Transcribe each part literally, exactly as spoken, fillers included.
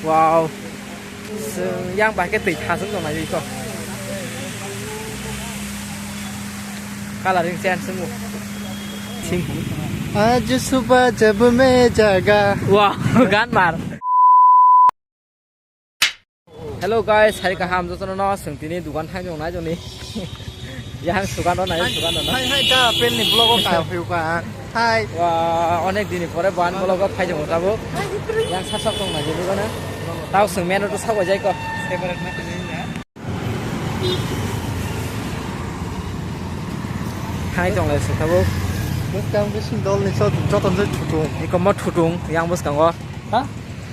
Wow. Yang bai khe twi thasung tong nai kok. Coloring change wng. Sing. Aaj subah jab main jaga. Wow, gan mar. Hello guys, hari kaham jotono no, seng tini dukan thang jong nai joni. Yang sugan no nai, sugan no. Hai, hai, da, pen ni vlog o kaya phiu ka. Hai. Wa, onek din pore ban vlog o phai jong tabo. Yang sasak tong nai joni gana. Tao seng menu to sabo jai ko. Thai tong lai seng tabo. Bus kam ke sing dol ni so joton je thutung. Iko mo thutung, yang bus kango. Ha?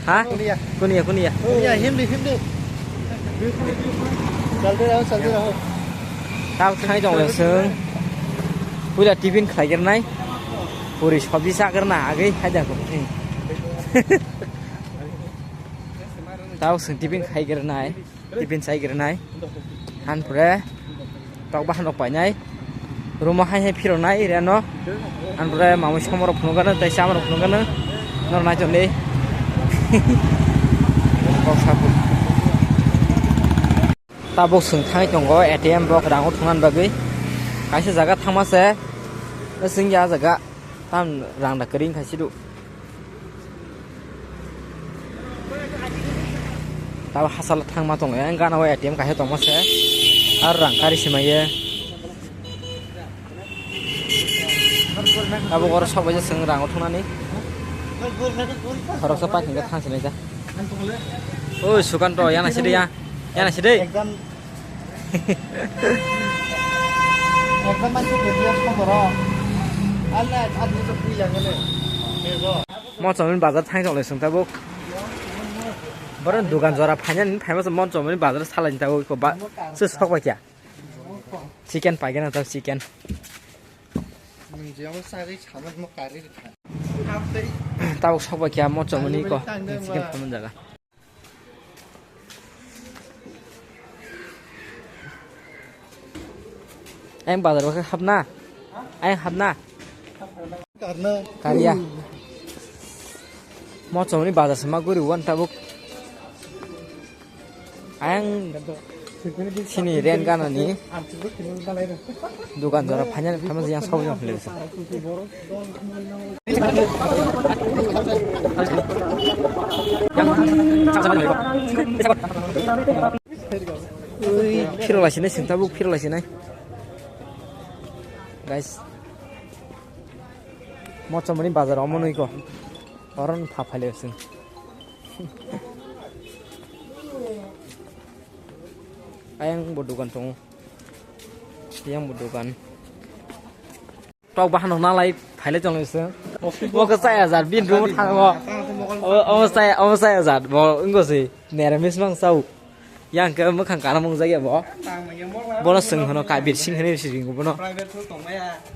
Ha? Kunia. Kunia, kunia. Kunia, himdi, himdi. Chalde raho, chalde raho. Tao thai tong le seng. Puila tiffin khlai gernai. Puri sabji sa gerna, age hai da ko. Tao seng tiffin khai gernai. Tiffin sai gernai. Han pore. Tok bahan rok painai. Room o hai hai phirok nai area no. Ang pore mamui somorok phunukgano tei chamarok phunukgano. Norok naitok le. Kok sabu. Tabuk swng thangwi tongo A T M bo rang o thwngna bagwi. Kaisa jaga thangma se. Swngya jaga. Tam rang da kwrwi wngkha sidu. Tabo hachal thangma tongo, yang gana o A T M kaisa tongma se, aro rang kari se maiye. Abo oro sok baisa chwng rang o thungnani. Khoroksa parking khe thang sinai ja. Oi, Sukanto, yana sidi ya. Yana sidi. Ekdom manse kebia somoro. Allah, admi to pui jangale. Mochomni bazar thang tong le sung tabuk. Boro dukan jora phainani phaima se Mochomni bazar salai tabuk ko ba se sok bai kya. Chicken paigena ta chicken. Nung je amo sagwi saman mo kari kha. Tabuk sok bai kya Mochomni ko chicken phaimani jaga. Ayang bazar bakhe hapna? Ayang hapna? Karna. Kariya. Mochomni bazar se ma guri wan tabuk. Ayang sini rent ganani. Dukan jora phainani phaima jiyang sabo jang philirsa. Ui, phirok laisinai, sintabuk phirok laisinai. Guys, Mochomoni bazar omo nui ko. Oron pha phailio sing. Ayang bo dukan tongo. Yang bo dukan. Tok bahan hona lai phaile chong se. Mo ke saya jar bin room thang mo. O, o saya, o saya jar. Bo wngko se. Neramis mang sau. Yang ke mwkhang kana mung jagya bo. Bono swng hano Kabir Singh hini si ringo bono.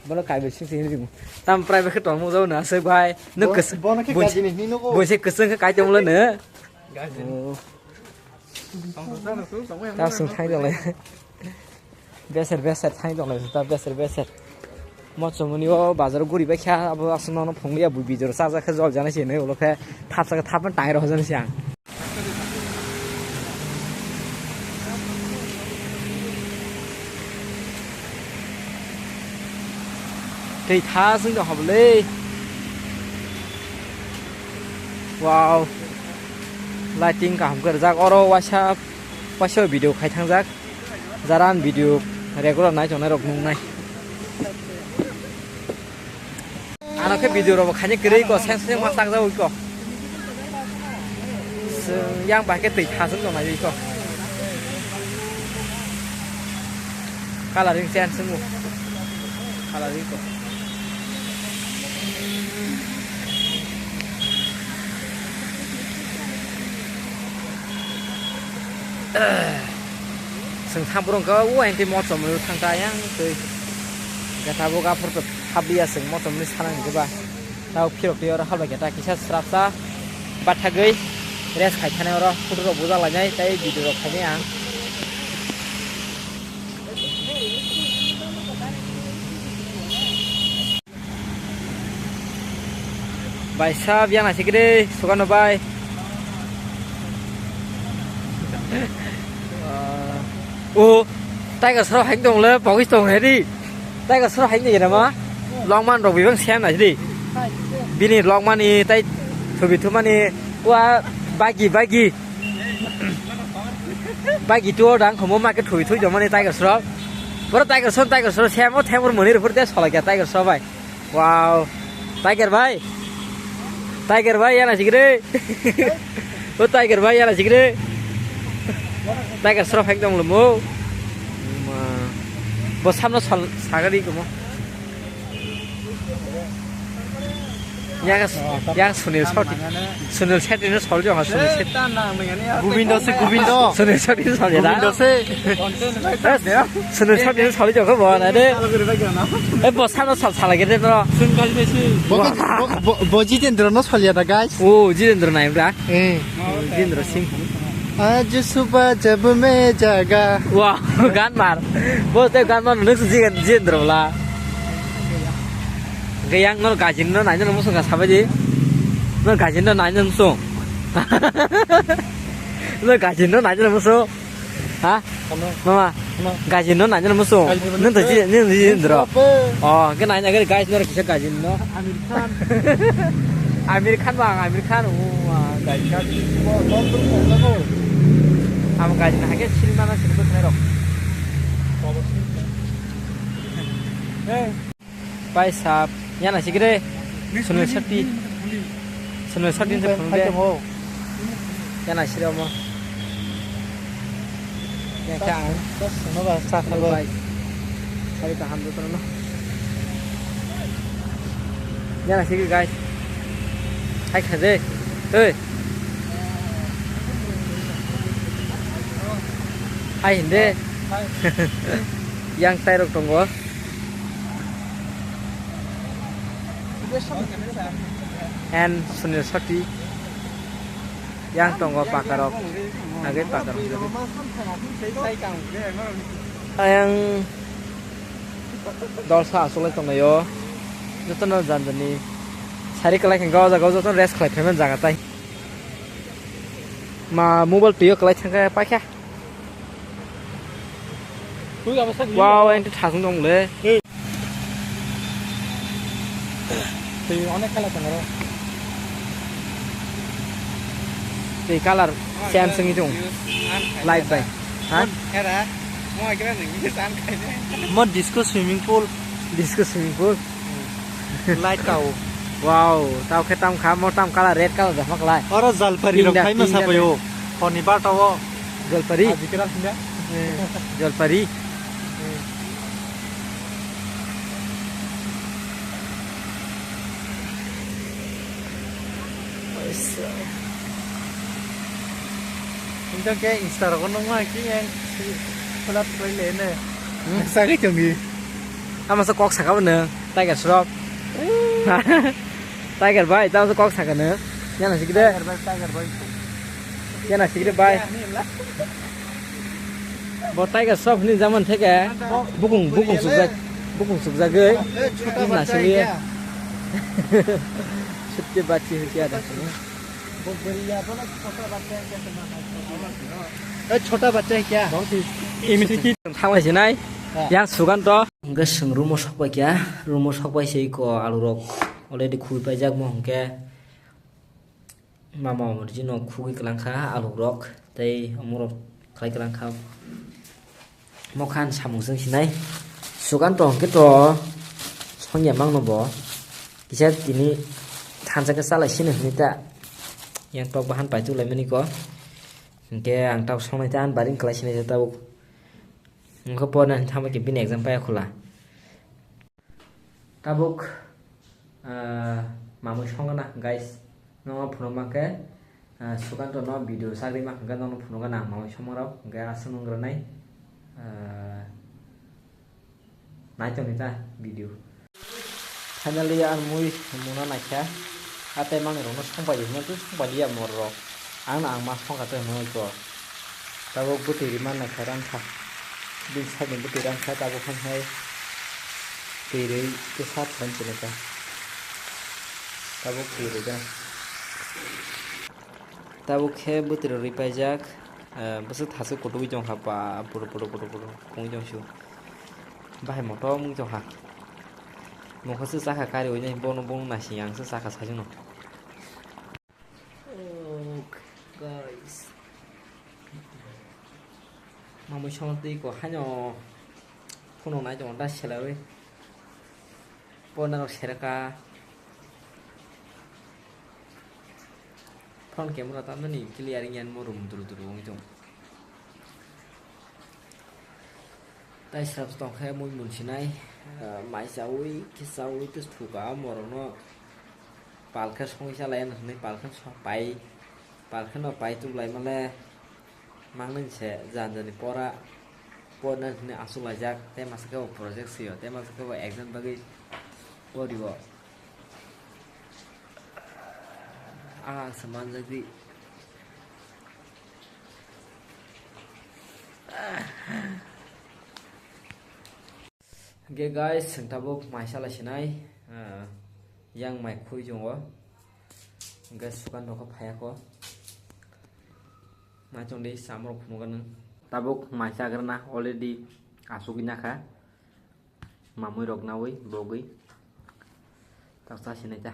Bono Kabir Singh si hini ringo. Tam private khe tong mung jao na se bai. Nuk kes. Bono khe gajini hini nugo. Bo se keseng khe kai tong le ne. Gajini. Tam swng thai dong le. Beser beser thai dong lai ta beser beser. Mochomoni o bazar guri bai kha abo aswk nono phungliya bui bijor chajak khe jol jana se hinwi ulo khe thapsa khe thapma tai rw jani se ang. Tei tha swng tong habo le. Wow. Lighting kaham khe rijak oro waisa waisa video khai thangjak. Jara ang video regular nai tongnai rok nungnai. Ano khe video rok bo khaini kwrwi ko, seng seng ma tak jagwi ko. Chwng yang bai khe twi thaswk tongnai ko. Coloring change wngwi. Coloring ko. Chwng thang phuru hwnkhe o ayang twi mochomwi thang ta ayang twi. Hwnkhe tabuk aphuru to habliya chwng mochomwi sana hinkhe ba. Tabuk phirok twi oro hablai khe ta kisa srapsa bathagwi rest khai thani oro photo rok bujak lainai tei video rok khainai ang. Bai sab yang nasi kiri sukan bai. O, Tiger Shroff hai tong le, pogis tong hai di. Tiger Shroff hai ni rama. Longman rok bibang sem na di. Bini longmani tai thubi thumani wa bagi bagi. Bagi tu dang khomo ma ke thubi thui jomani Tiger Shroff. Boro Tiger Shroff, Tiger Shroff sem o themur moni rupur de sola kya Tiger Shroff bai. Wow. Tiger bhai. Tiger bhai yana sigre. O Tiger bhai yana sigre. Tiger Shroff ekdom lumo. Ma. Bo samno sal sagari komo. Yang yang Sunil Shetty. Sunil Shetty no sol jong Sunil Shetty. Gobindo se Gobindo. Sunil Shetty no sol jong. Gobindo se. Sunil Shetty no sol jong ko bo na de. E bo sano sal sala gede no. Bo bo bo Jitendra no sol ya da guys. O Jitendra nai bra. Eh. Jitendra Singh. Aaj subah jab main jaga. Wa gan mar. Bo te gan mar nuk Jitendra la. Gayang no gajin no nai no musung ka sabai di. No gajin no nai no musung. No gajin no nai no musung. Ha? Ano? Mama. Ano? Gajin no nanya muso. Gajin no nanya. Nang to ji nang ji ndro. Apa? Oh, ke nanya ke guys no kisa gajin no. Amir Khan. Amir Khan bang, Amir Khan. Oh, ah, gajin. Bo, bo, bo, bo, bo. Am gajin hake silmana silmana rok. Eh. Pai sap, yana sigre, Sunil Shetty, Sunil Shetty se phunuk de, yana sigre omo, yang khe ang, pai, sari kaham jotono, yana sigre guys, hai kha de, oi, hai hinde, yang tai rok tongo. And Sunil Shetty yang tongo pakarok, agwi pakarok. Ayang dolsa asolai tonglaio, jotono janjani sari kwlai khe o jaga o jotono rest khlai phaimani jaga tai. Ma mobile twiyo kwlai thangkhe paikha. Wow, ente thasung dong le. Twi onek kala tongo. Twi color same sing dong. Light bai. Ha? Era, mo ekra nang ni san khai. Mo disco swimming pool. Disco swimming pool. Light tao. Wow, tao khe tam kha, mo tam kala red color da maklai. Oro jalpari rok khai ma sapayo. Honi ba tao. Jalpari. Ajikra sinda. Eh, jalpari. Hingke ke Insta rogo nungma ki yang si pula pula le ne. Hmm? Sa ke chungi. Ama sa kok saka bana Tiger Shroff. Tiger bhai, tamo sa kok saka ne. Yana sikde. Tiger bhai, Tiger bhai. Yana sikde bhai. Bo Tiger Shroff ni zaman theke bukung bukung sukjak bukung sukjagwi. Eh, chota baccha hai kya? Sutke bacchi hai kya da. Eh, chota baccha hai kya? Thanglaisi nai. Yang Sukanto. Hwnkhe chwng room-o sokpai kha, room-o sokpai se eko alurok already khwi paijak mo hwnkhe mama omorjino khugwi kwlangkha alurok tei omorok khlai kwlangkha. Mokhan samung chwng sinai Sukanto hwnkhe to songya mangno bo kisa tini thansa khe chalai sino hinwi ta yang tok bahan paitulaimani ko. Hwnkhe ang tabuk songnai ta ani baring kwlai sinai ta tabuk. Wngkha pornani thangbai khe bini exam paiya khwla. Tabuk, ah, mamui songna, guys. Nono phunukma khe, ah, Sukanto no video chagri ma hwnkhe nono phunukgana ang mamui somarok hwnkhe aswk wngranai, ah, naitongni ta video. Finally, ang mui muna naikha. A tei manwi rokno songpai di hwnwi tei songpai liya morok. Ang no ang ma songkha tei hwnwi ko. Tabuk bwtwi rima naikha rankha. Bini side ni bwtwi rankha tabuk hai hai. Twi rwi tei sat phan chini kha. Tabuk twi rwi kha. Tabuk khe bwtwi rok rwi paijak. Eh, bwswk thaswk kutukgwi tongkha, ba, puro, puro, puro, puro, wngwi tongsu. Bahai motom wngwi tongkha. Mokhe se chakha kariwi nai, bono, bono naising ang se chakha sajwkno. Ok, guys. Mamui songtwi ko haino phone nai tongo da selawi. Phone rok sereka. Front camera tamani clear wngya mo rum duru duru wngwi tongo. Tai srap tongkhe mui munsinai, ah, mai chaui, khe chaui, tei thuka morokno palkhe songwi chalai ano hinwi palkhe so-, pai, palkheno pai tubulai male mangnani se jani jani pora, porna hinwi achuk laijak, tei masa khe bo project sio, tei masa khe bo exam bagwi porio. Ah, se manjakdi. Hwnkhe guys, chwng tabuk mai salai sinai, ah, yang mai khui chwngo. Hwnkhe sukan rok phaiya kho. Mai chwng di chamrok phunukgwi nang. Tabuk mai chagrana already asugwi nakha. Mamui rok naui bogwi. Tak cha sinai ta.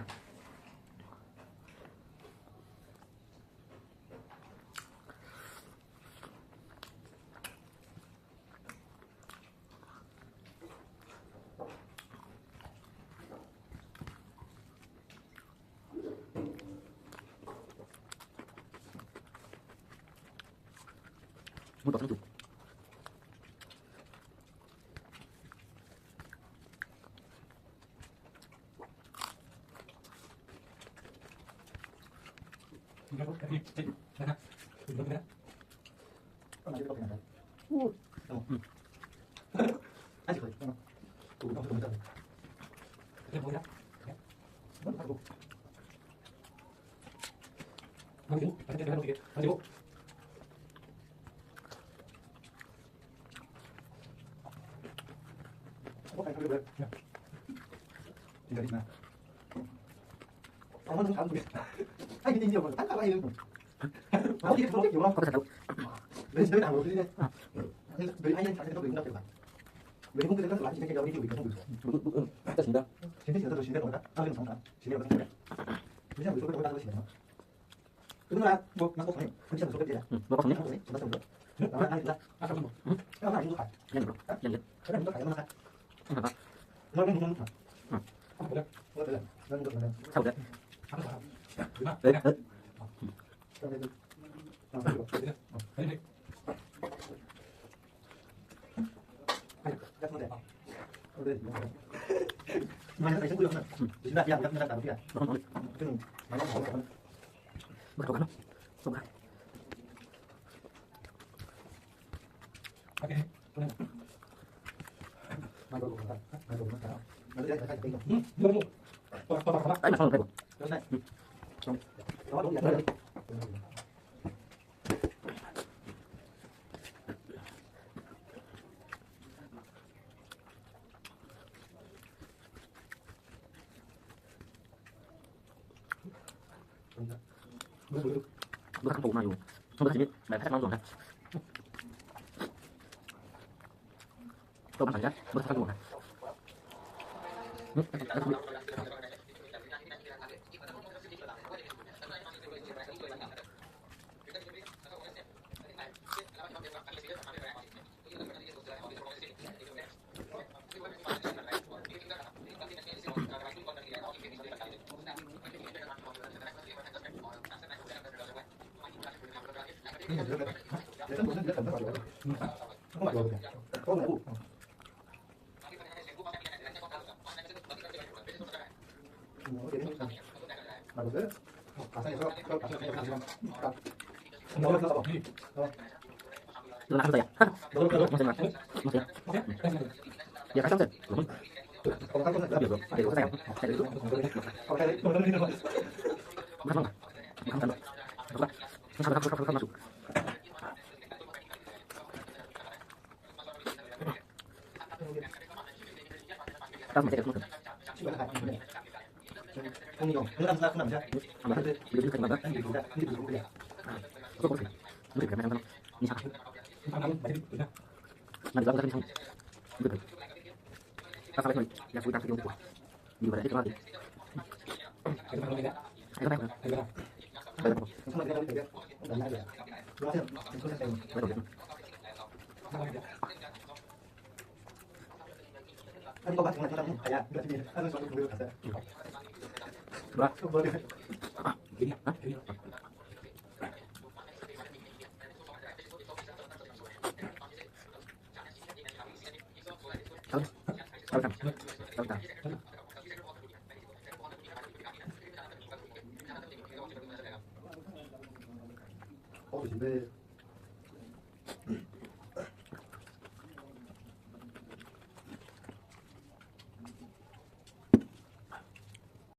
Obviously,